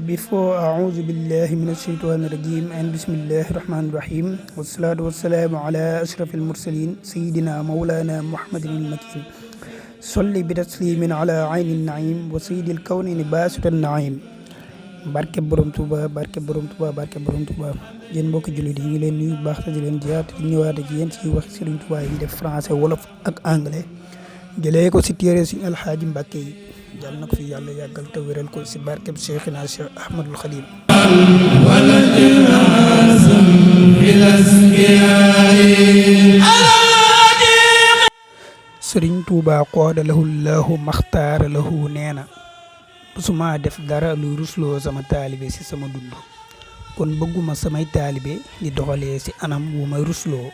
Before A'udhu Billahi Minash Shaitanir Rajim and Bismillahir Rahmanir Rahim. Wassalatu wassalamu ala ashrafil mursalin Sayyidina Maulana Muhammadin al-Makin. Salli bi taslimin ala aynin na'im wa sayyidil kawnin basitan na'im. Barke borom Touba, barke borom Touba, barke borom Touba. Yéen mbokki jullit yi ngi leen nuyu baax te di leen ziyaar di ñëwaat ak yéen ci wax Serigne Touba yi def français wolof ak anglais. Jëlee ko ci téere Serigne Alhaji Mbacké yi. Yàlla na ko fi yàlla yàggal te wéral ko ci barkeb Cheikhina Cheikh Ahmadou Khadim. Serigne Touba qaada lahu llahu maxtaara lahu nee na musuma def dara lu rusloo sama taalibe ci sama dund kon bëgguma samay taalibe di doxalee ci anam wu may rusloo.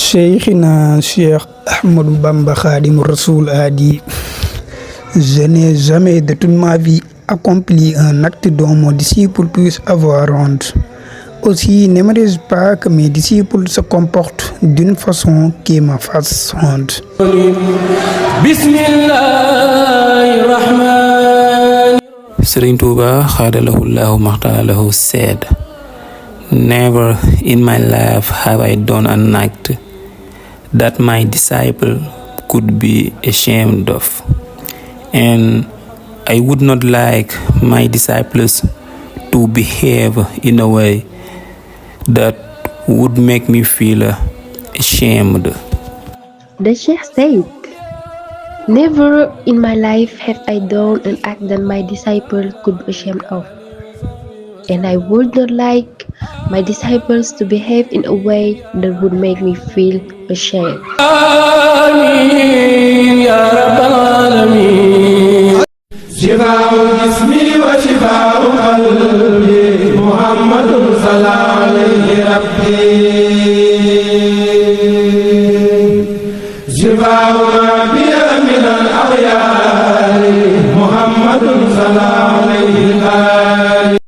Cheikhina Cheikh Ahmadou Bamba Khadim Rassoul a dit: je n'ai jamais de toute ma vie accompli un acte dont mon disciple puisse avoir honte. Aussi n'aimerais-je pas que mes disciples se comportent d'une façon qui me fasse honte. Serigne Touba Khadalahullahu Makhtalahu said, never in my life have I done an act that my disciple could be ashamed of, and I would not like my disciples to behave in a way that would make me feel ashamed. The Cheikh said, never in my life have I done an act that my disciple could be ashamed of, and I would not like my disciples to behave in a way that would make me feel ashamed. Amin ya rabbal alamin. Shifa'u jismi wa shifa'u qalbi Muhammadun salam.